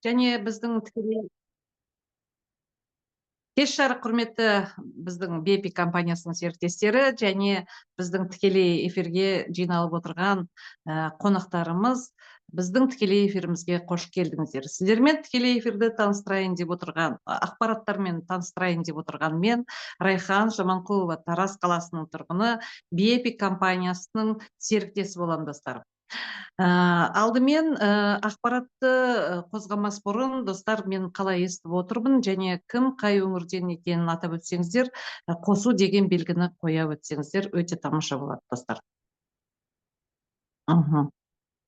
Және біздің тікелей кеш жарық, құрметті біздің Бепи компаниясының серіктестері және біздің тікелей эфирге жиналып отырған қонақтарымыз, біздің тікелей эфирімізге қош келдіңіздер! Сіздермен тікелей эфирді таныстырайын деп отырған, ақпараттармен таныстырайын деп отырған мен, Райхан Жаманқұлова, Тараз қаласының тұрғыны, Бепи компаниясының серіктесі боламын, достар. Алдымен ақпаратты қозғамас бұрын, достар, мен қалай естіп отырмын және кім қай өңірден екенін атап өтсеңіздер, қосу деген белгіні қоя өтсеңіздер, өте тамаша болады, достар.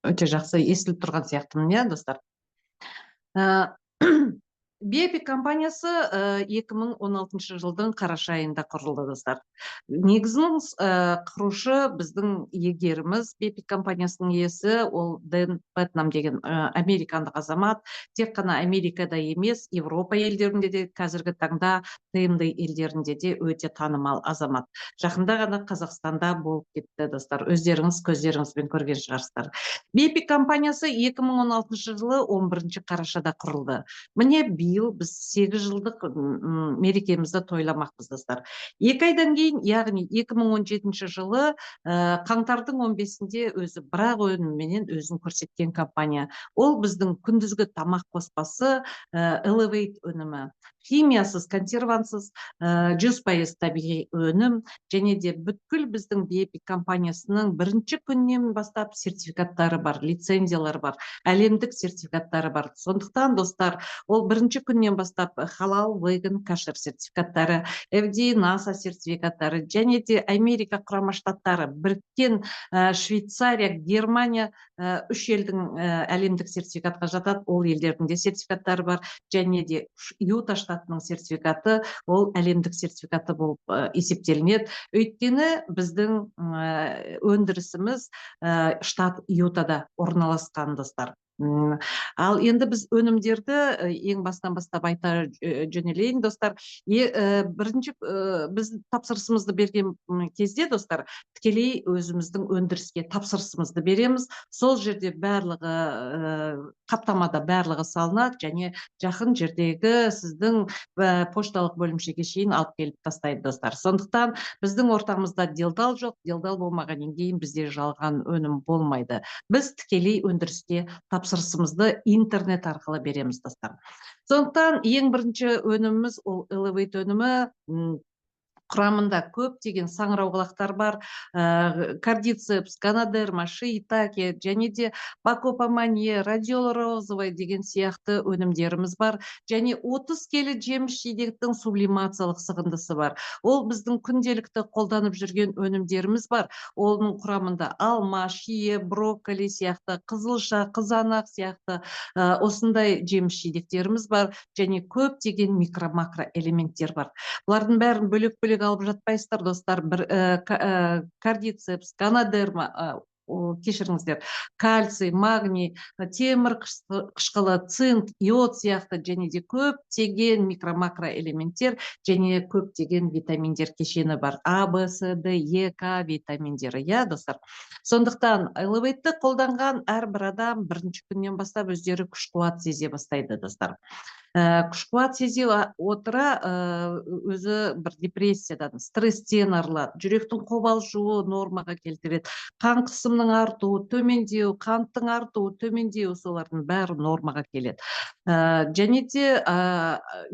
Өте жақсы естіліп тұрған сияқтымын, иә, достар? Бепи компаниясы 2016 жылдың қараша айында құрылды, достар. Негізін құрушы біздің иегеріміз, Бепи компаниясының иесі, ол Дэн Пэтнам деген американдық азамат. Тек қана Америкада емес, Европа елдерінде де, қазіргі таңда ТМД елдерінде де өте танымал азамат. Жақында ғана Қазақстанда болып кетті, достар, өздеріңіз көздеріңізбен көрген шығарсыздар. Бепи компаниясы 2016 жылы 11 қарашада құрылды. Міне, биыл біз 8 жылдық мерекемізді тойламақпыз, достар. 2 айдан кейін, яғни 2017 жылы қаңтардың 15-інде өзі бір-ақ өнімменен өзін көрсеткен компания. Ол біздің күндізгі тамақ қоспасы, Elevate өнімі. Химиясыз, консервантсыз, 100% табиғи өнім. Және де бүткіл біздің Бепи компаниясының бірінші күннен бастап сертификаттары бар, лицензиялары бар, әлемдік сертификаттары бар. Сондықтан, достар, ол бірінші күннен бастап халал, веган, кашер сертификаттары, FDA, НАСА сертификаттары және де Америка Құрама Штаттары, біріккен Швейцария, Германия, үш елдің әлемдік сертификатқа жатады, ол елдердің де сертификаттары бар. Және де Юта штатының сертификаты, ол әлемдік сертификаты болып есептелінеді, өйткені біздің өндірісіміз штат Ютада орналасқан, достар. Ал енді біз өнімдерді ең басынан бастап айта жөнелейін, достар. Бірінші біз тапсырысымызды берген кезде, достар, тікелей өзіміздің өндіріске тапсырысымызды береміз. Сол жерде барлығы қаптамада барлығы салынады және жақын жердегі сіздің пошталық бөлімшеге шейін алып келіп тастайды, достар. Сондықтан біздің ортамызда делдал жоқ. Делдал болмағаннан кейін бізде жалған өнім болмайды. Біз тікелей өндіріске тапсырысымызды интернет арқылы береміз, достар. Сондықтан ең бірінші өніміміз ол Elevate өнімі. Құрамында көптеген саңырауқұлақтар бар, кордицепс, ганодерма, шиитаке және де бакопа манье, родиола розовая деген сияқты өнімдеріміз бар. Және 30 келі жеміс жидектің сублимациялық сығындысы бар. Ол біздің күнделікті қолданып жүрген өнімдеріміз бар. Оның құрамында алма, шие, брокколи сияқты, қызылша, қызанақ сияқты осындай жеміс жидектеріміз бар және көптеген микро, макро элементтер бар. Бұлардың бәрін бөлек бөлек алып жатпайсыздар, достар. Бір кордицепс, ганодерма, кешіріңіздер, кальций, магний, темір қышқылы, цинк, йод сияқты және де көптеген микро, макро элементтер және көптеген витаминдер кешені бар: А, Б, С, Д, Е, К витаминдері, иә, достар. Сондықтан Elevate-ті қолданған әрбір адам бірінші күннен бастап өздері күш қуат сезе бастайды, достар. Күш қуат сезе отыра, өзі бір депрессиядан, стресстен арылады, жүректің қобалжуы нормаға келтіреді, қан қысымның артуы, төмендеуі, қанттың артуы, төмендеуі, солардың бәрі нормаға келеді. Және де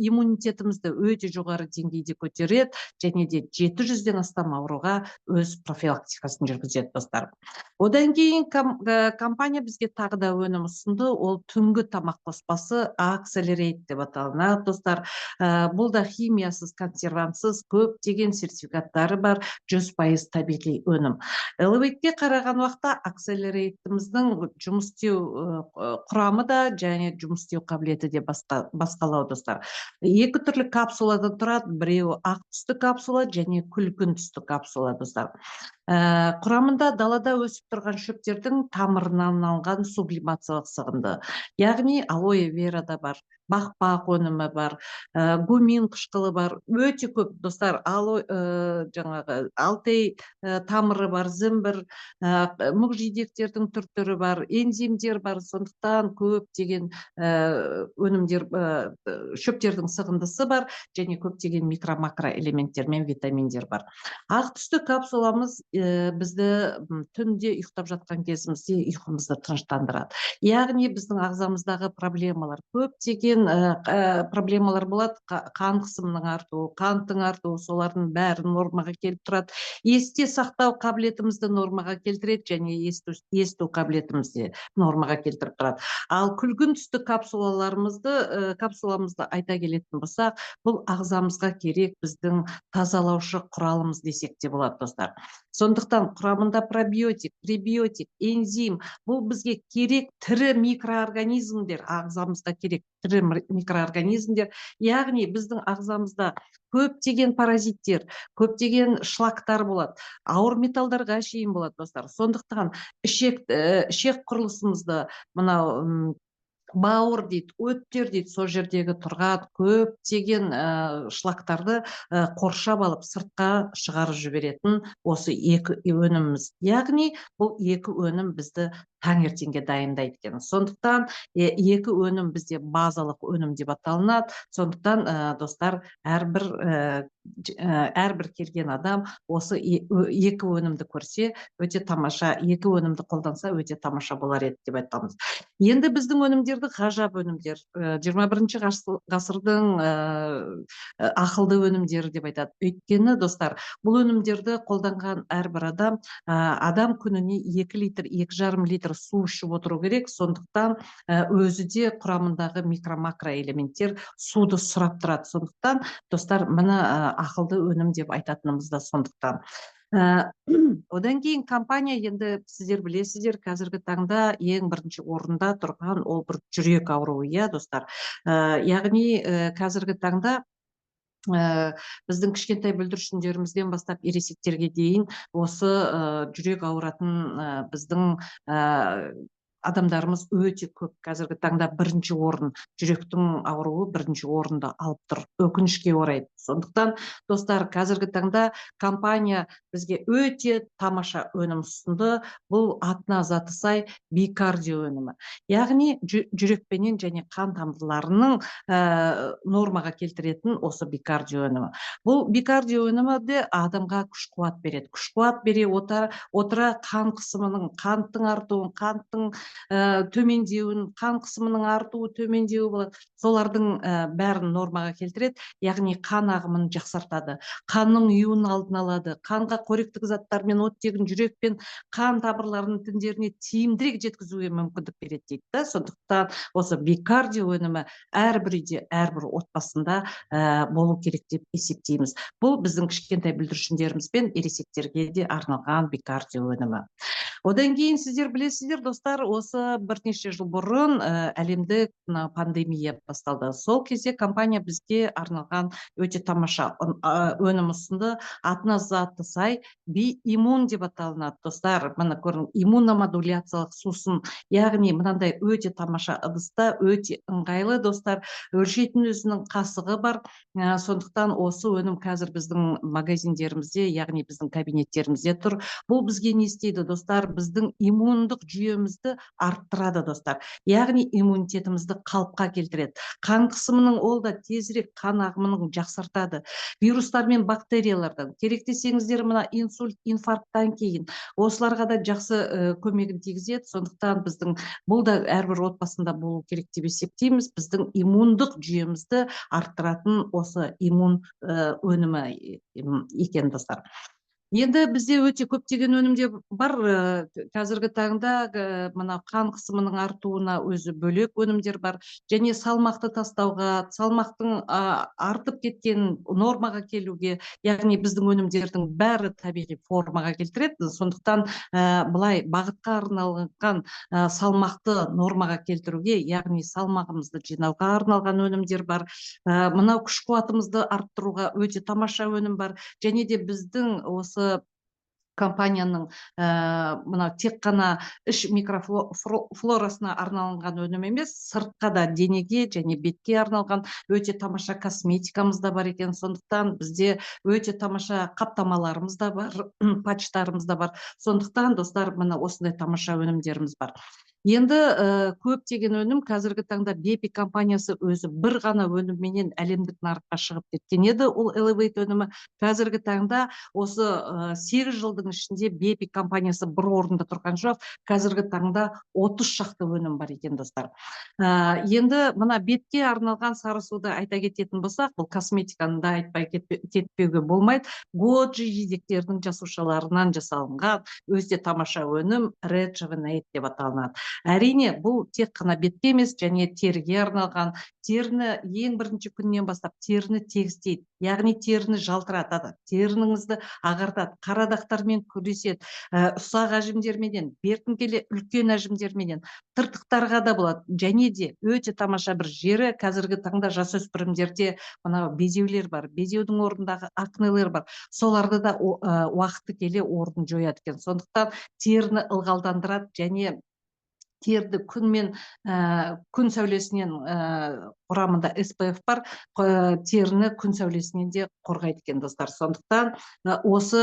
иммунитетімізді өте жоғары деңгейде көтереді және де 700-ден астам ауруға өз профилактикасын жүргізеді, достар. Одан кейін компания бізге тағы да өнім ұсынды. Ол түнгі тамақ қоспасы, Accelerate деп аталынады, достар. Бұл да химиясыз, консервантсыз, көптеген сертификаттары бар, 100% табиғи өнім. Elevate-ке қараған уақытта Accelerate-іміздің жұмыс істеу құрамы да және жұмыс істеу қабілеті де басқалау, достар. Екі түрлі капсуладан тұрады: біреуі ақ түсті капсула және күлгін түсті капсула, достар. Құрамында далада өсіп тұрған шөптердің тамырынан алынған сублимациялық сығынды, яғни алоэ вера да бар, бақпақ өнімі бар, гумин қышқылы бар, өте көп, достар. Алоэ, жаңағы алтей тамыры бар, зімбір, мұқ жидектердің түр-түрі бар, энзимдер бар. Сондықтан көптеген өнімдер, шөптердің сығындысы бар және көптеген микро макро элементтер мен витаминдер бар. Ақ түсті капсуламыз бізді түнде ұйықтап жатқан кезімізде ұйқымызды тыныштандырады, яғни біздің ағзамыздағы проблемалар, көптеген проблемалар болады: қан қысымының артуы, қанттың артуы, солардың бәрі нормаға келіп тұрады. Есте сақтау қабілетімізді нормаға келтіреді және есту қабілетімізді нормаға келтіріп тұрады. Ал күлгін түсті капсуламызды айта келетін болсақ, бұл ағзамызға керек біздің тазалаушы құралымыз десек те болады, достар. Сондықтан құрамында пробиотик, пребиотик, энзим, бұл бізге керек тірі микроорганизмдер, ағзамызға керек тірі микроорганизмдер. Яғни біздің ағзамызда көптеген паразиттер, көптеген шлактар болады, ауыр металдарға шейін болады, достар. Сондықтан ішек құрылысымызды, мынау бауыр дейді, өттер дейді, сол жердегі тұрған көптеген шлактарды қоршап алып, сыртқа шығарып жіберетін осы екі өніміміз. Яғни бұл екі өнім бізді таңертеңге дайындайды екен. Сондықтан екі өнім бізде базалық өнім деп аталынады. Сондықтан, достар, әрбір келген адам осы екі өнімді көрсе, өте тамаша, екі өнімді қолданса, өте тамаша болар еді деп айтамыз. Енді біздің өнімдерді, ғажап өнімдер, 21-ші ғасырдың ақылды өнімдері деп айтады. Өйткені, достар, бұл өнімдерді қолданған әрбір адам күніне 2 литр, 2,5 литр су ішіп отыру керек. Сондықтан өзі де құрамындағы микро макро элементтер суды сұрап тұрады. Сондықтан, достар, міне, ақылды өнім деп айтатынымыз да сондықтан. Одан кейін компания, енді сіздер білесіздер, қазіргі таңда ең бірінші орында тұрған ол бір жүрек ауруы, иә, достар. Яғни қазіргі таңда біздің кішкентай бүлдіршіндерімізден бастап ересектерге дейін осы жүрек ауыратын біздің адамдарымыз өте көп. Қазіргі таңда бірінші орын, жүректің ауруы бірінші орынды алып тұр, өкінішке орай. Сондықтан, достар, қазіргі таңда компания бізге өте тамаша өнім ұсынды. Бұл атына заты сай Бикардио өнімі, яғни жүрекпенен және қан тамырларының нормаға келтіретін осы Бикардио өнімі. Бұл Бикардио өнімі де адамға күш қуат береді. Күш қуат бере отыра қан қысымының, қанттың артуын, қанттың төмендеуін, қан қысымының артуы, төмендеуі болады, солардың бәрін нормаға келтіреді. Яғни қан ағымын жақсартады, қанның ұюын алдын алады, қанға қоректік заттар мен оттегін жүрек пен қан тамырларының тіндеріне тиімдірек жеткізуге мүмкіндік береді дейді да. Сондықтан осы Бикардио өнімі әрбір үйде, әрбір отбасында болу керек деп есептейміз. Бұл біздің кішкентай бүлдіршіндеріміз бен ересектерге де арналған Бикардио өнімі. Одан кейін сіздер білесіздер, достар, осы бірнеше жыл бұрын әлемдік мына пандемия басталды. Сол кезде компания бізге арналған өте тамаша өнім ұсынды. Атына заты сай Би Иммун деп аталынады, достар. Міне, көрдің, иммуномодуляциялық сусын. Яғни мынандай өте тамаша ыдыста, өте ыңғайлы, достар, өлшейтін өзінің қасығы бар. Сондықтан осы өнім қазір біздің магазиндерімізде, яғни біздің кабинеттерімізде тұр. Бұл бізге не істейді, достар? Біздің иммундық жүйемізді арттырады, достар, яғни иммунитетімізді қалыпқа келтіреді, қан қысымының, ол да тезірек қан ағымын жақсартады, вирустар мен бактериялардан, керек десеңіздер, мына инсульт, инфаркттан кейін осыларға да жақсы көмегін тигізеді. Сондықтан біздің бұл да әрбір отбасында болу керек деп есептейміз, біздің иммундық жүйемізді арттыратын осы иммун өнімі екен, достар. Енді бізде өте көптеген өнімдер бар. Қазіргі таңда мына қан қысымының артуына өзі бөлек өнімдер бар және салмақты тастауға, салмақтың артып кеткен нормаға келуге. Яғни біздің өнімдердің бәрі табиғи формаға келтіреді. Сондықтан былай бағытқа арналған, салмақты нормаға келтіруге, яғни салмағымызды жинауға арналған өнімдер бар. Мынау күш қуатымызды арттыруға өте тамаша өнім бар және де біздің осы Компанияның мынау тек қана іш микрофлорасына арналған өнім емес, сыртқа да, денеге және бетке арналған өте тамаша косметикамыз да бар екен. Сондықтан бізде өте тамаша қаптамаларымыз да бар, патчтарымыз да бар. Сондықтан, достар, міне, осындай тамаша өнімдеріміз бар. Енді көптеген өнім, қазіргі таңда Бепи компаниясы өзі бір ғана өнімменен әлемдік нарыққа шығып кеткен еді, ол Elevate өнімі. Қазіргі таңда осы 8 жылдың ішінде Бепи компаниясы бір орында тұрған жоқ. Қазіргі таңда 30 шақты өнім бар екен, достар. Енді мына бетке арналған сары суды айта кететін болсақ, бұл косметиканы да айтпай кетпеуге болмайды. Годжи жидектерінің жасушаларынан жасалынған өте тамаша өнім Rejuvenate деп аталынады. Әрине, бұл тек қана бетке емес, және теріге арналған. Теріні ең бірінші күннен бастап теріні тегістейді, яғни теріні жалтыратады, теріңізді ағартады, қара дақтармен күреседі, ұсақ әжімдерменен, бертін келе үлкен әжімдерменен, тыртықтарға да болады. Және де өте тамаша бір жері, қазіргі таңда жасөспірімдерде мынау безеулер бар, безеудің орнындағы акнелер бар, соларды да уақыты келе орнын жояды екен. Сондықтан теріні ылғалдандырады және терді күнмен, күн сәулесінен, құрамында SPF бар, теріні күн сәулесінен де қорғайды екен, достар. Сондықтан осы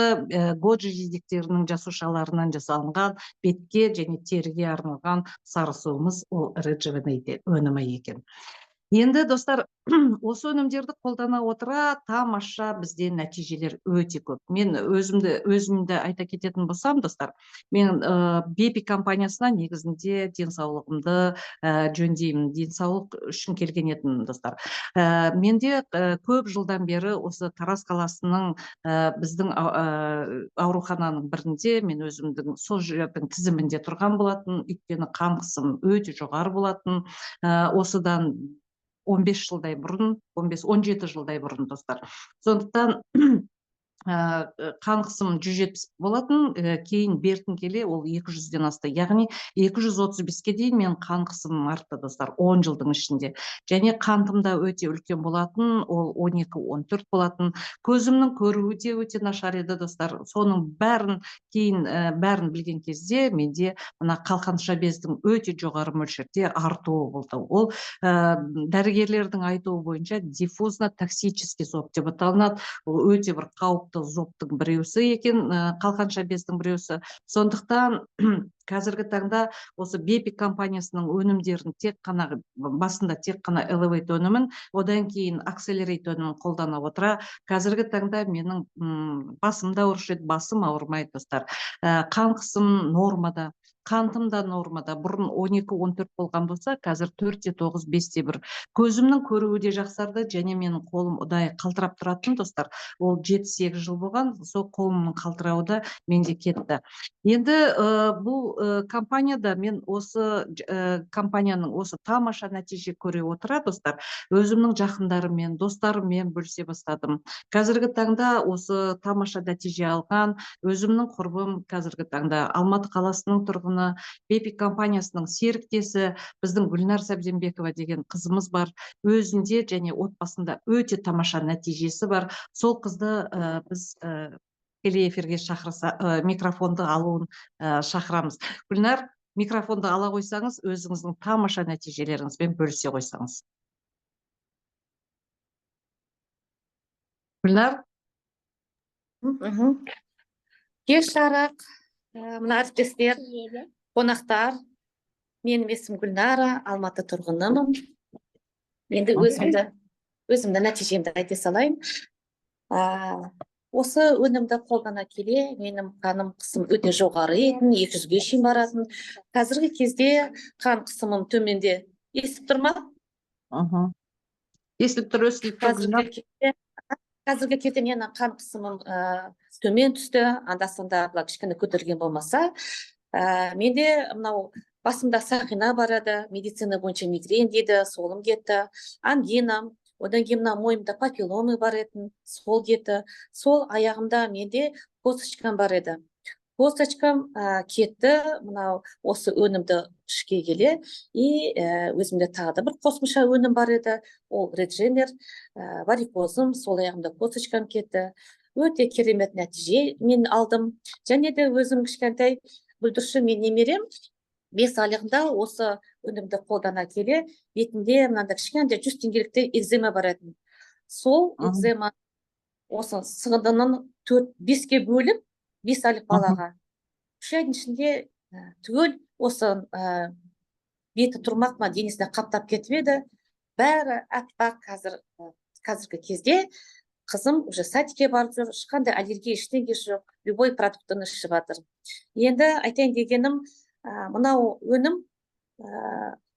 годжи жидектерінің жасушаларынан жасалынған бетке және теріге арналған сары суымыз ол Rejuvenate өнімі екен. Енді, достар, осы өнімдерді қолдана отыра тамаша бізде нәтижелер өте көп. Мен өзімді айта кететін болсам, достар, мен Бепи компаниясына негізінде денсаулығымды жөндеймін, денсаулық үшін келген едім, достар. Менде көп жылдан бері осы Тараз қаласының біздің аурухананың бірінде мен өзімдің сол жердің тізімінде тұрған болатын, өйткені қан қысымым өте жоғары болатын. Осыдан 15 жылдай бұрын, 15-17 жылдай бұрын, достар. Сондықтан қан қысымым 170 болатын, кейін бертін келе ол 200-ден асты, яғни 235-ке дейін мен қан қысымым артты, достар, 10 жылдың ішінде. Және қантым да өте үлкен болатын, ол 12-14 болатын. Көзімнің көруі де өте нашар еді, достар. Соның бәрін кейін бәрін білген кезде менде мына қалқанша бездің өте жоғары мөлшерде артуы болды. Ол дәрігерлердің айтуы бойынша диффузно токсический зоб деп аталынады. Ол өте бір қауіпті зобтың біреусі екен, қалқанша бездің біреусі. Сондықтан қазіргі таңда осы Бепи компаниясының өнімдерін тек қана басында тек қана Elevate өнімін, одан кейін Accelerate өнімін қолдана отыра, қазіргі таңда менің басым да аурушы еді, басым ауырмайды, достар. Қан қысым нормада, қантым да нормада. Бұрын 12-14 болған болса, қазір 4,9, 5,1. Көзімнің көруі де жақсарды және менің қолым ұдайы қалтырап тұратын, достар, ол 7-8 жыл болған. Сол қолымның қалтырауы да менде кетті. Енді бұл компанияда мен осы компанияның осы тамаша нәтиже көре отыра, достар, өзімнің жақындарыммен, достарыммен бөлісе бастадым. Қазіргі таңда осы тамаша нәтиже алған өзімнің құрбым, қазіргі таңда Алматы қаласының тұрғыны, Бепи компаниясының серіктесі, біздің Гүлнар Сәбденбекова деген қызымыз бар. Өзінде және отбасында өте тамаша нәтижесі бар. Сол қызды біз тікелей эфирге шақырса, микрофонды алуын шақырамыз. Гүлнар, микрофонды ала қойсаңыз, өзіңіздің тамаша нәтижелеріңізбен бөлісе қойсаңыз. Гүлнар. Кеш жарық, мына әріптестер, қонақтар. Менің есімім Гүлнара, Алматы тұрғынымын. Енді өзімді нәтижемді айта салайын. Осы өнімді қолдана келе менің қаным қысым өте жоғары етін, 200-ге шейін баратын. Қазіргі кезде қан қысымым төменде. Естіп тұр ма? Мхм, естіліп тұр, естіліп тұр, Гүлнар. Қазіргі кезде менің қан қысымым төмен түсті, анда санда былай кішкене көтерілген болмаса. Менде мынау басымда сақина бар еді, медицина бойынша мигрень дейді, солым кетті, ангина, одан кейін мына мойнымда папилломы бар етін, сол кетті. Сол аяғымда менде косточкам бар еді. Косточкам кетті, мынау осы өнімді ішке келе. И өзімде тағы да бір қосымша өнім бар еді, ол Редженер, варикозым, сол аяғымда косточкам кетті. Өте керемет нәтиже мен алдым. Және де өзім кішкентай бүлдіршін, мен немерем 5 айлығында осы өнімді қолдана келе, бетінде мынандай кішкентай 100 теңгелікте экзема бар еді. Сол экзема осы сығындының төрт беске бөліп, 5 айлық балаға 3 айдың ішінде түгел осы беті тұрмақ мына денесіне қаптап кетіп еді, бәрі аппақ. Қазір қазіргі кезде қызым уже садикке барып жүр, ешқандай аллергия, ештеңесі жоқ, любой продуктыны ішіп жатыр. Енді айтайын дегенім, мынау өнім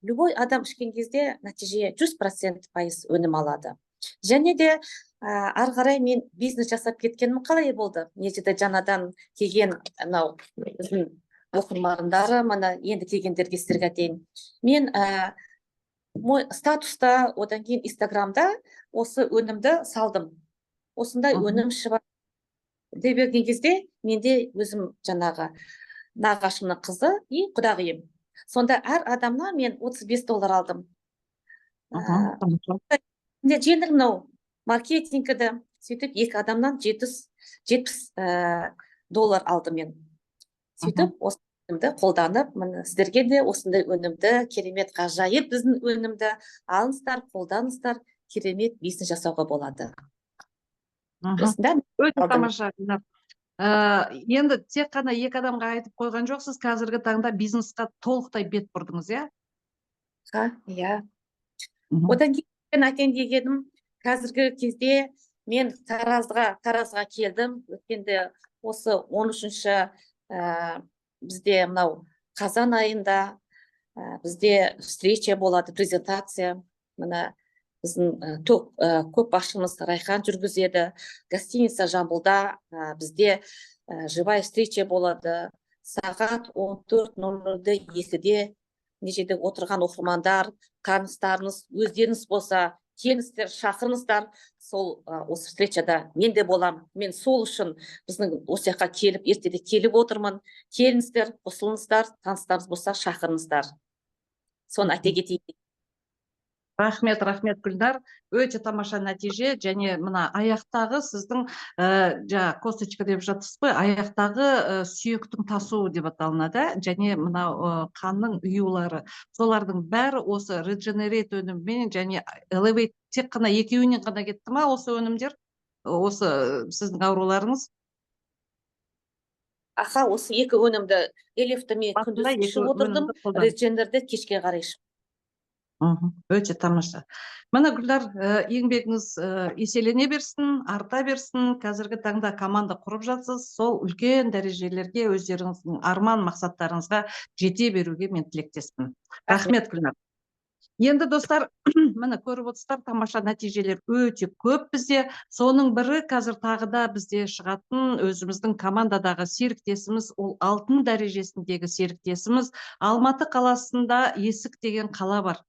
любой адам ішкен кезде нәтиже 100% пайыз өнім алады. Және де ары қарай мен бизнес жасап кеткенім қалай болды? Мына жерде жаңадан келген мынау біздің оқырмандары, мына енді келгендерге, сіздерге айтайын: мен мой статуста, одан кейін Инстаграмда осы өнімді салдым. Осындай өнім ішіп дей берген кезде, менде өзім жаңағы нағашымның қызы и құдағиым, сонда әр адамнан мен 35 доллар алдым. Тамаша. Жеңіл мынау маркетингіді. Сөйтіп екі адамнан 770 доллар алдым мен. Сөйтіп осы өнімді қолданып, міне, сіздерге де осындай өнімді, керемет, ғажайып біздің өнімді алыңыздар, қолданыңыздар, керемет бизнес жасауға болады. Осында Өте алдым. тамаша, Гүлнар. Енді тек қана екі адамға айтып қойған жоқсыз, қазіргі таңда бизнесқа толықтай бет бұрдыңыз, иә? Иә. Одан кейін айтайын дегенім, қазіргі кезде мен Таразға келдім. Өткенде осы 13-ші бізде мынау қазан айында бізде встреча болады, презентация. Мына біздің топ көп басшымыз Райхан жүргізеді. Гостиница Жамбылда бізде живая встреча болады сағат 14:00-де, 2-де. Мына жерде отырған оқырмандар, таныстарыңыз, өздеріңіз болса, келіңіздер, шақырыңыздар. Сол осы встречада мен де болам. Мен сол үшін біздің осы жаққа келіп, ертеде келіп отырмын. Келіңіздер, қосылыңыздар, таныстарыңыз болса, шақырыңыздар. Соны айта кетейін. Рахмет, рахмет, Гүлнар. Өте тамаша нәтиже. Және мына аяқтағы сіздің жаңа косточка деп жатырсыз ғой, аяқтағы сүйектің тасуы деп аталынады, және мынау қанның ұюлары, солардың бәрі осы Regenerate өнімімен және Elevate, тек қана екеуінен ғана кетті ма осы өнімдер, осы сіздің ауруларыңыз? Аха, осы екі өнімді, Элефті мен Басында күндіз екі ішіп отырдым, өнімді қолдандыңыз. Редженерді кешке қарай ішіп. Өте тамаша. Міне, Гүлнар, еңбегіңіз еселене берсін, арта берсін. Қазіргі таңда команда құрып жатсыз, сол үлкен дәрежелерге, өздеріңіздің арман мақсаттарыңызға жете беруге мен тілектеспін. Рахмет, Гүлнар. Енді, достар, міне, көріп отырсыздар, тамаша нәтижелер өте көп бізде. Соның бірі қазір тағы да бізде шығатын өзіміздің командадағы серіктесіміз, ол алтын дәрежесіндегі серіктесіміз. Алматы қаласында Есік деген қала бар.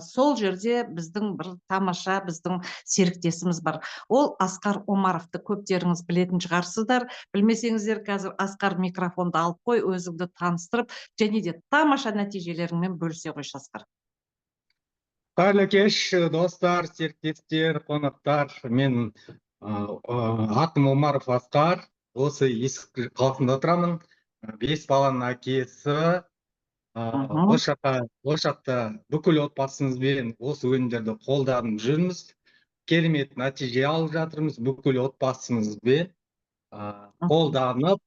Сол жерде біздің бір тамаша біздің серіктесіміз бар. Ол Асқар Омаровты көптеріңіз білетін шығарсыздар. Білмесеңіздер, қазір Асқар, микрофонды алып қой, өзіңді таныстырып және де тамаша нәтижелеріңмен бөлісе қойшы, Асқар. Қайырлы кеш, достар, серіктестер, қонақтар. Мен атым Омаров Асқар. Осы Есік қаласында тұрамын. Бес баланың әкесі. Осы жақта бүкіл отбасымызбен осы өнімдерді қолданып жүрміз. Керемет нәтиже алып жатырмыз бүкіл отбасымызбен қолданып.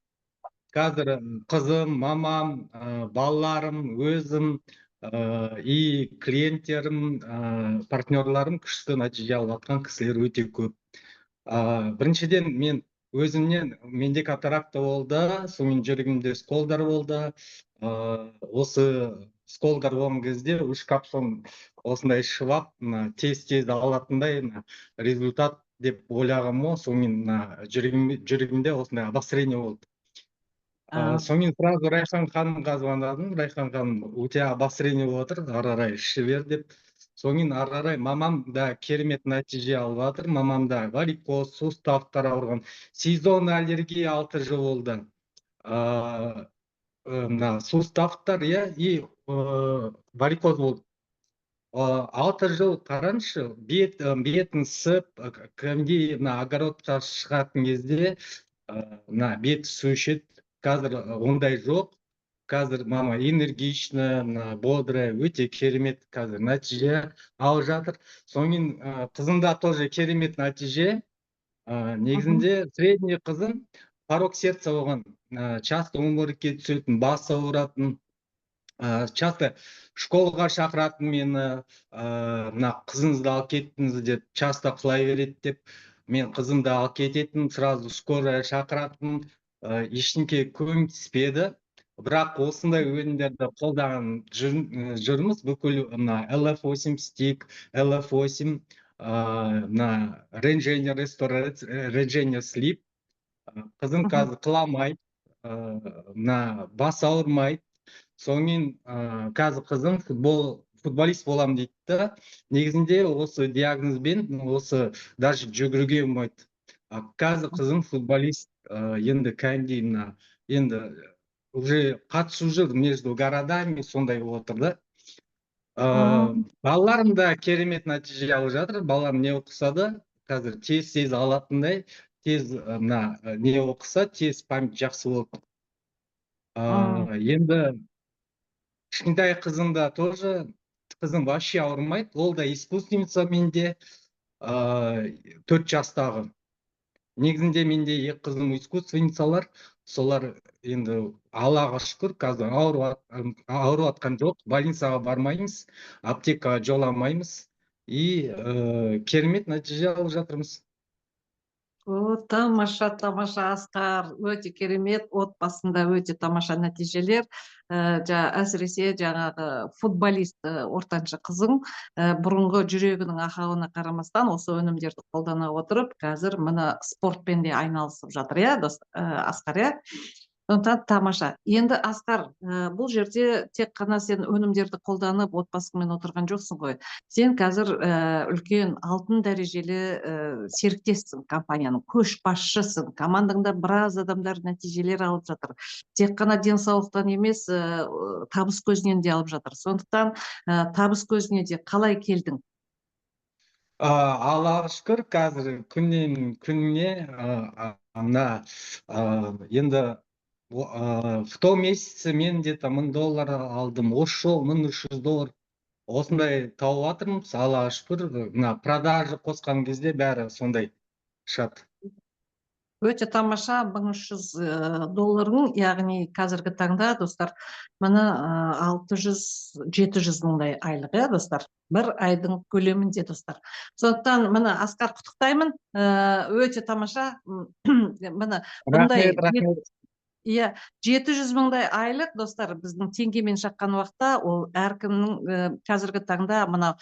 Қазір қызым, мамам, балаларым, өзім и клиенттерім, партнерларым күшті нәтиже алып жатқан кісілер өте көп. Біріншіден, мен өзімнен, менде катаракта болды, сонымен жүрегімде сколдар болды. Осы сколдар болған кезде үш капсуланы осындай ішіп алып, мына тез тез алатындай мына результат деп ойлағанмын ғой. Сонымен мына жүрегімде осындай обострение болды. Сонымен сразу Райхан ханымға звондадым: «Райхан ханым, у тебя обострение болып жатыр, ары қарай іше бер», – деп. Сонан кейін ары қарай мамам да керемет нәтиже алып жатыр. Мамам да варикоз, суставтар ауырған, сезонный аллергия 6 жыл болды, мына суставтар, иә, и варикоз болды. 6 жыл, қараңызшы, бетін ісіп, кәдімгідей мына огородқа шығатын кезде мына беті су ішеді. Қазір ондай жоқ. Қазір мама энергичная, мына бодрая, өте керемет қазір нәтиже алып жатыр. Содан кейін қызымда тоже керемет нәтиже. Негізінде средний қызым порок сердца болған, часто обморокке түсетін, басы ауыратын, часто школаға шақыратын мені, мына қызыңызды алып кеттіңіз деп, часто құлай береді деп. Мен қызымды алып кететін, сразу скорая шақыратын, ештеңке көмектеспеді. Бірақ осындай өнімдерді қолданып жүрміз бүкіл мына LF8 стик, LF8, мына Regener Restore, Regener Sleep. Қызым қазір құламайды, мына бас ауырмайды. Содан кейін қазір қызым футболист боламын дейді да. Негізінде осы диагнозбен осы даже жүгіруге болмайды. А қазір қызым футболист, енді кәдімгідей мына енді уже қатысып жүр между городами, сондай болып отыр да. Балаларым да керемет нәтиже алып жатыр. Балаларым не оқыса да, қазір тез тез алатындай, тез мына не оқыса, тез память жақсы болады. Енді кішкентай қызым да тоже, қызым вообще ауырмайды, ол да искусственница менде, 4 жастағы. Негізінде менде екі қызым искусственницалар. Солар енді, Аллаға шүкір, қазір ауырып жатқан жоқ, больницаға бармаймыз, аптекаға жоламаймыз и керемет нәтиже алып жатырмыз. О, тамаша, тамаша, Асқар, өте керемет, отбасында өте тамаша нәтижелер. Әсіресе жаңағы футболист ортаншы қызың бұрынғы жүрегінің ақауына қарамастан, осы өнімдерді қолдана отырып, қазір міне спортпен де айналысып жатыр, иә, дос, Асқар, иә? Сондықтан тамаша. Енді, Асқар, бұл жерде тек қана сен өнімдерді қолданып, отбасыңмен отырған жоқсың ғой. Сен қазір үлкен алтын дәрежелі серіктессің, компанияның көшбасшысың. Командаңда біраз адамдар нәтижелер алып жатыр. Тек қана денсаулықтан емес, табыс көзінен де алып жатыр. Сондықтан табыс көзіне де қалай келдің? Аллаға шүкір, қазір күннен күніне мына енді в том месяце мен где-то 1000 доллар алдым, осы жолы 1300 доллар осындай тауып жатырмыз, Аллаға шүкір. Мына продажа қосқан кезде бәрі сондай шығады. Өте тамаша, 1300 долларың, яғни қазіргі таңда, достар, міне, 600-700 мыңдай айлық, иә, достар, бір айдың көлемінде, достар. Сондықтан, міне, Асқар, құттықтаймын, өте тамаша. Міне, бұндай Рахмет, рахмет. Иә, 700 мыңдай айлық, достар, біздің теңгемен шаққан уақытта ол әркімнің қазіргі таңда мынау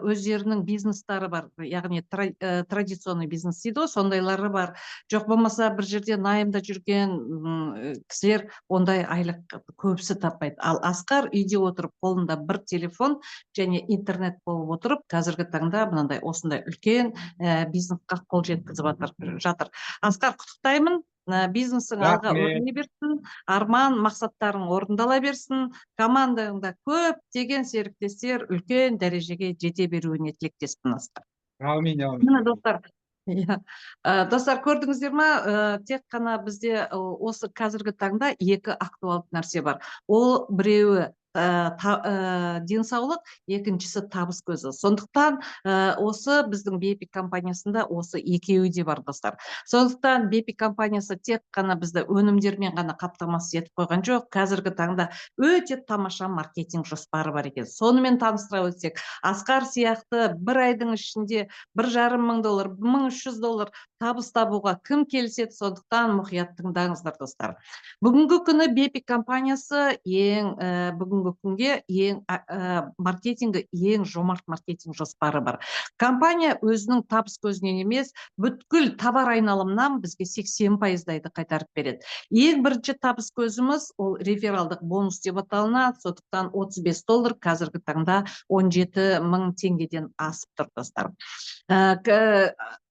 өздерінің бизнестары бар, яғни традиционный бизнес дейді ғой, сондайлары бар. Жоқ болмаса бір жерде наймда жүрген кісілер ондай айлық көбісі таппайды. Ал Асқар үйде отырып, қолында бір телефон және интернет болып отырып, қазіргі таңда мынандай осындай үлкен бизнесқа қол жеткізіп жатыр. Асқар, құттықтаймын. Бизнесің алға Рахмет. өрне берсін, арман мақсаттарың орындала берсін, командаңда көптеген серіктестер үлкен дәрежеге жете беруіне тілектеспін, Асқар. Әумин, әумин. Міне, достар, иә. Достар, көрдіңіздер ма, тек қана бізде осы қазіргі таңда екі актуалды нәрсе бар. Ол біреуі денсаулық, екіншісі табыс көзі. Сондықтан осы біздің BP компаниясында осы екеуі де бар, достар. Сондықтан BP компаниясы тек қана бізді өнімдермен ғана қамтамасыз етіп қойған жоқ, қазіргі таңда өте тамаша маркетинг жоспары бар екен. Сонымен таныстыра өтсек, Асқар сияқты бір айдың ішінде 1500 доллар, 1300 доллар табыс табуға кім келіседі? Сондықтан мұқият тыңдаңыздар, достар. Бүгінгі күні BP компаниясы ең бүгінгі күнге ең маркетингі ең жомарт маркетинг жоспары бар. Компания өзінің табыс көзінен емес, бүткіл товар айналымнан бізге 80%-дайды қайтарып береді. Ең бірінші табыс көзіміз ол рефералдық бонус деп аталынады. Сондықтан 35 доллар қазіргі таңда 17 мың теңгеден асып тұр, достар.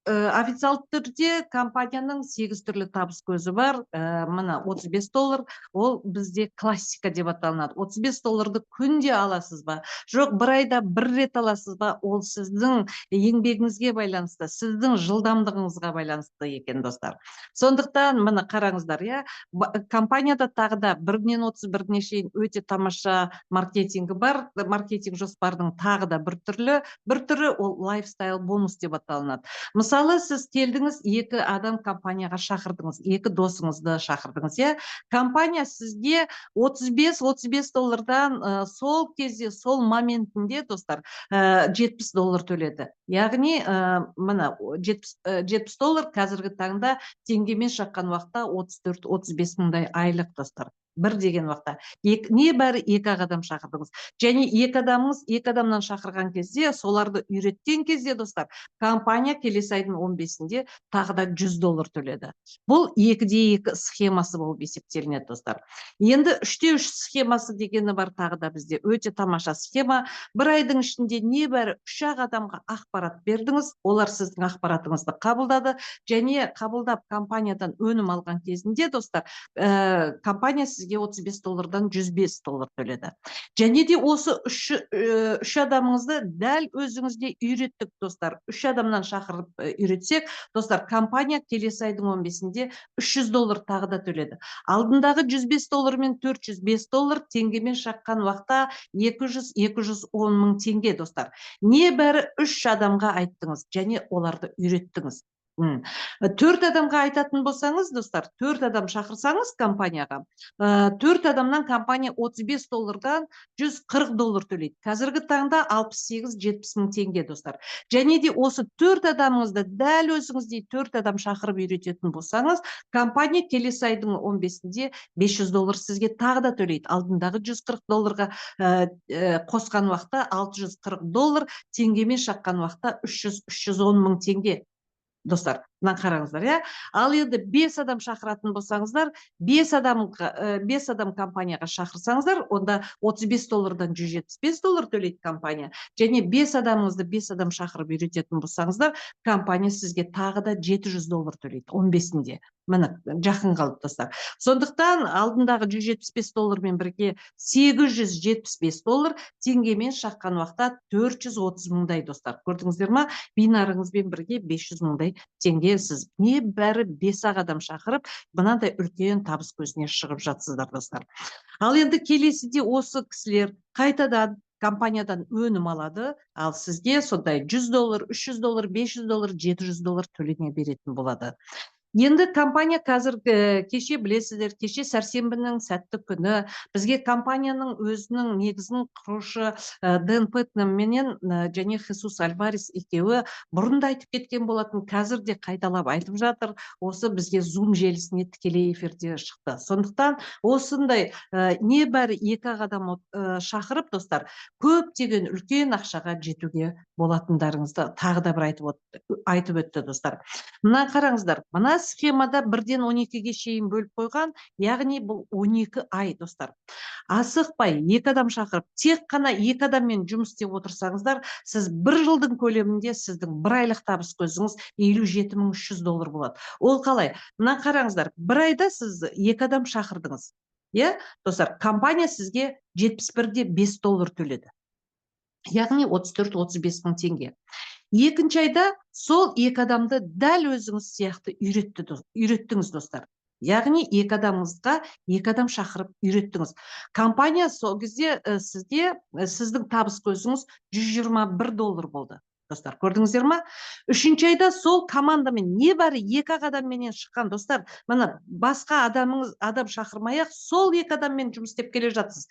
Официалды түрде компанияның сегіз түрлі табыс көзі бар. Мына 35 доллар, ол бізде классика деп аталынады. 35 долларды күнде аласыз ба, жоқ бір айда бір рет аласыз ба, ол сіздің еңбегіңізге байланысты, сіздің жылдамдығыңызға байланысты екен, достар. Сондықтан міне, қараңыздар, иә, компанияда тағы да 1-нен 31-іне шейін өте тамаша маркетингі бар. Маркетинг жоспардың тағы да бір түрлі, бір түрі, ол лайфстайл бонус деп аталынады. Мысалы, сіз келдіңіз, екі адам компанияға шақырдыңыз, екі досыңызды шақырдыңыз, иә. Компания сізге 35 доллардан сол кезде, сол моментінде, достар, 70 доллар төледі. Яғни міне, 70 доллар қазіргі таңда теңгемен шаққан уақытта 34-35 мыңдай айлық, достар. Бір деген уақытта небәрі екі-ақ адам шақырдыңыз. Және екі адамыңыз, екі адамнан шақырған кезде, соларды үйреткен кезде, достар, компания келесі айдың 15-інде тағы да 100 доллар төледі. Бұл 2-де 2 схемасы болып есептелінеді, достар. Енді 3-те 3 схемасы дегені бар тағы да бізде, өте тамаша схема. Бір айдың ішінде небәрі үш-ақ адамға ақпарат бердіңіз, олар сіздің ақпаратыңызды қабылдады және қабылдап, компаниядан өнім алған кезінде, достар, компания сізге 35 доллардан 105 доллар төледі. Және де осы үш адамыңызды дәл өзіңізге үйреттік, достар, үш адамнан шақырып үйретсек, достар, компания келесі айдың 15-інде 300 доллар тағы да төледі. Алдындағы 105 доллар мен 405 доллар, теңгемен шаққан уақытта 200-210 мың теңге, достар. Небәрі үш адамға айттыңыз және оларды үйреттіңіз. Төрт адамға айтатын болсаңыз, достар, төрт адам шақырсаңыз компанияға, төрт адамнан компания 35 доллардан 140 доллар төлейді. Қазіргі таңда 68-70 мың теңге, достар. Және де осы төрт адамыңызды дәл өзіңіздей төрт адам шақырып үйрететін болсаңыз, компания келесі айдың 15-інде 500 доллар сізге тағы да төлейді. Алдындағы 140 долларға қосқан уақытта 640 доллар, теңгемен шаққан уақытта 300-310 мың теңге, достар. Мына қараңыздар, иә. Ал енді бес адам шақыратын болсаңыздар, бес адам компанияға шақырсаңыздар, онда 35 доллардан 175 доллар төлейді компания. Және бес адамыңызды бес адам шақырып үйрететін болсаңыздар, компания сізге тағы да 700 доллар төлейді 15-інде. Міне, жақын қалды, достар. Сондықтан алдындағы 175 доллармен бірге 875 доллар, теңгемен шаққан уақытта 430 мыңдай, достар. Көрдіңіздер ма, бинарыңызбен бірге 500 мыңдай теңге сіз небәрі бес-ақ адам шақырып, мынандай үлкен табыс көзіне шығып жатсыздар, достар. Ал енді келесіде осы кісілер қайтадан компаниядан өнім алады, ал сізге сондай 100 доллар, 300 доллар, 500 доллар, 700 доллар төлене беретін болады. Енді компания қазір, кеше білесіздер, кеше сәрсенбінің сәтті күні бізге компанияның өзінің негізін құрушы Дэн Пэтнем менен және Хесус Альварес екеуі бұрын да айтып кеткен болатын, қазір де қайталап айтып жатыр. Осы бізге Zoom желісіне тікелей эфирде шықты. Сондықтан осындай небәрі екі-ақ адам шақырып, достар, көптеген үлкен ақшаға жетуге болатындарыңызды тағы да бір айтып өтті, достар. Мына қараңыздар, мына схемада 1-ден 12-ге шейін бөліп қойған, яғни бұл 12 ай, достар. Асықпай екі адам шақырып, тек қана екі адаммен жұмыс істеп отырсаңыздар, сіз бір жылдың көлемінде сіздің бір айлық табыс көзіңіз 57 300 доллар болады. Ол қалай? Мына қараңыздар, бір айда сіз екі адам шақырдыңыз, иә, достар, компания сізге 71,5 доллар төледі, яғни 34-35 мың теңге. Екінші айда сол екі адамды дәл өзіңіз сияқты үйреттіңіз, достар, яғни екі адамыңызға екі адам шақырып үйреттіңіз. Компания сол кезде сізге, сіздің табыс көзіңіз 121 доллар болды, достар. Көрдіңіздер ма? Үшінші айда сол командамен, небәрі екі-ақ адамменен шыққан, достар, міне, басқа адамыңыз адам шақырмай ақ сол екі адаммен жұмыс істеп келе жатсыз.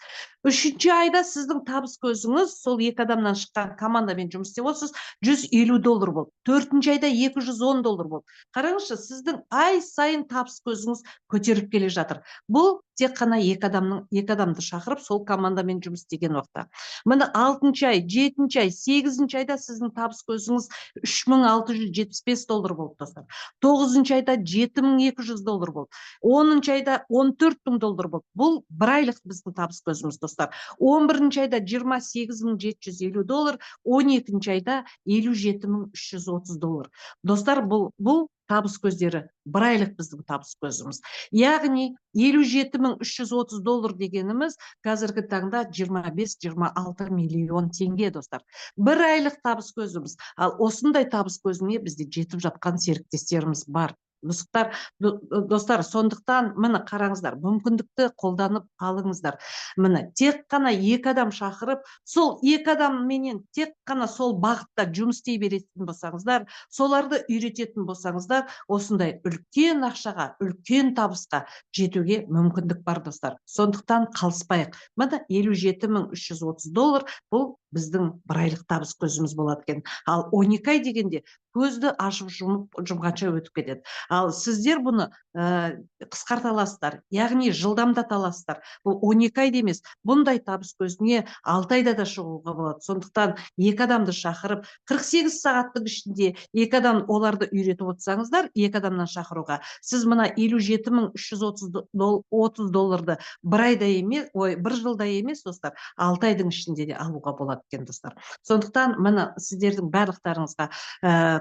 Үшінші айда сіздің табыс көзіңіз сол екі адамнан шыққан командамен жұмыс істеп отырсыз, 150 доллар болды. Төртінші айда 210 доллар болды. Қараңызшы, сіздің ай сайын табыс көзіңіз көтеріліп келе жатыр. Бұл тек қана екі адамды шақырып, сол командамен жұмыс істеген уақытта. Міне, алтыншы ай, жетінші ай, сегізінші айда сіздің табыс табыс көзіңіз 3675 доллар болды, достар. Тоғызыншы айда 7200 доллар болды. 10-айда 14 000 доллар болды. Бұл бір айлық біздің табыс көзіміз, достар. 11-айда 28 750 доллар, 12-айда 57 330 доллар. Достар, бұл табыс көздері, бір айлық біздің табыс көзіміз. Яғни 57 330 доллар дегеніміз қазіргі таңда 25-26 миллион теңге, достар. Бір айлық табыс көзіміз. Ал осындай табыс көзіне бізде жетіп жатқан серіктестеріміз бар. Достар, достар, сондықтан, міне, қараңыздар, мүмкіндікті қолданып алыңыздар. Міне, тек қана екі адам шақырып, сол екі адамменен тек қана сол бағытта жұмыс істей беретін болсаңыздар, соларды үйрететін болсаңыздар, осындай үлкен ақшаға, үлкен табысқа жетуге мүмкіндік бар, достар. Сондықтан қалыспайық. Міне, 57 330 доллар, бұл біздің бір айлық табыс көзіміз болады екен. Ал 12 ай дегенде көзді ашып жұмып жұмғанша өтіп кетеді. Ал сіздер бұны қысқарта аласыздар, яғни жылдамдата аласыздар. Бұл 12 айда емес, бұндай табыс көзіне 6 айда да шығуға болады. Сондықтан екі адамды шақырып, 48 сағаттың ішінде екі адам, оларды үйретіп отырсаңыздар, екі адамнан шақыруға, сіз мына 57 330 долларды бір айда емес, ой, бір жылда емес, достар, 6 айдың ішінде де алуға болады екен, достар. Сондықтан, міне, сіздердің барлықтарыңызға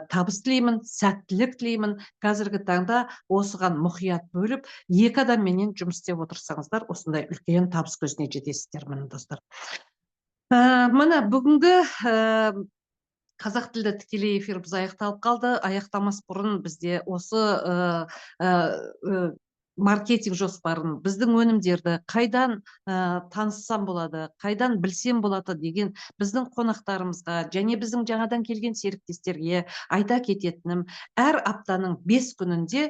табыс тілеймін, сәттілік тілеймін. Қазіргі таңда осыған мұқият бөліп, екі адамменен жұмыс істеп отырсаңыздар, осындай үлкен табыс көзіне жетесіздер. Міне, достар, міне, бүгінгі қазақ тілді тікелей эфиріміз аяқталып қалды. Аяқтамас бұрын бізде осы маркетинг жоспарын, біздің өнімдерді қайдан таныссам болады, қайдан білсем болады деген біздің қонақтарымызға және біздің жаңадан келген серіктестерге айта кететінім: әр аптаның 5 күнінде,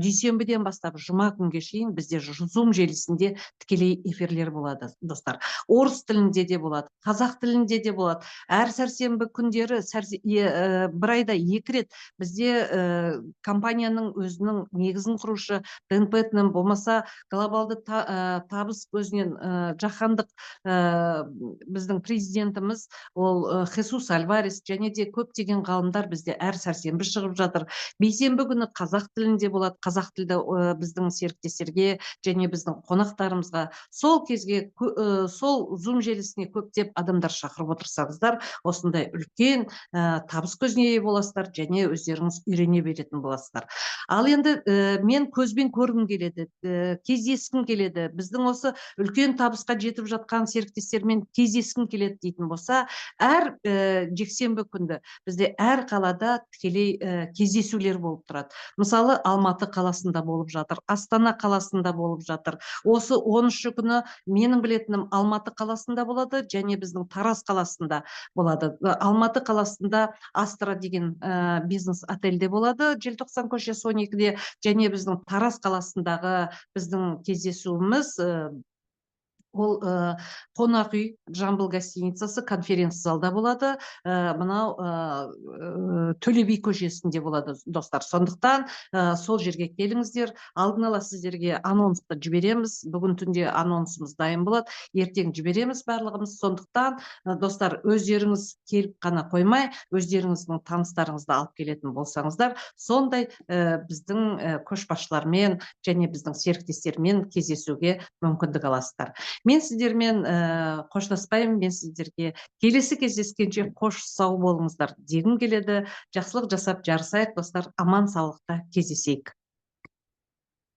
дүйсенбіден бастап жұма күнге шейін бізде Zoom желісінде тікелей эфирлер болады, достар. Орыс тілінде де болады, қазақ тілінде де болады. Әр сәрсенбі күндері, бір айда екі рет бізде компанияның өзінің негізін құрушы Дэн Пэтнем, болмаса глобалды табыс көзінен жаһандық біздің президентіміз ол Хесус Альварес және де көптеген ғалымдар бізде әр сәрсенбі шығып жатыр. Бейсенбі күні қазақ тілінде болады. Қазақ тілді біздің серіктестерге және біздің қонақтарымызға сол кезге сол Zoom желісіне көптеп адамдар шақырып отырсаңыздар, осындай үлкен табыс көзіне ие боласыздар және өздеріңіз үйрене беретін боласыздар. Ал енді мен көзбен көргім келеді, кездескім келеді, біздің осы үлкен табысқа жетіп жатқан серіктестермен кездескім келеді дейтін болса, әр жексенбі күнді бізде әр қалада тікелей кездесулер болып тұрады. Мысалы, Алматы қаласында болып жатыр, Астана қаласында болып жатыр. Осы 10-шы күні, менің білетінім, Алматы қаласында болады және біздің Тараз қаласында болады. Алматы қаласында Астра деген бизнес отельде болады, Желтоқсан көшесі 12-де, және біздің Тараз қаласындағы біздің кездесуіміз ол қонақ үй «Жамбыл» гостиницасы, конференц залда болады, мынау Төле би көшесінде болады, достар. Сондықтан сол жерге келіңіздер. Алдын ала сіздерге анонсты жібереміз. Бүгін түнде анонсымыз дайын болады, ертең жібереміз барлығымыз. Сондықтан, достар, өздеріңіз келіп қана қоймай, өздеріңіздің таныстарыңызды алып келетін болсаңыздар, сондай біздің көшбасшылармен және біздің серіктестермен кездесуге мүмкіндік аласыздар. Мен сіздермен қоштаспаймын. Мен сіздерге келесі кездескенше қош сау болыңыздар дегім келеді. Жақсылық жасап жарысайық, достар. Аман саулықта кездесейік.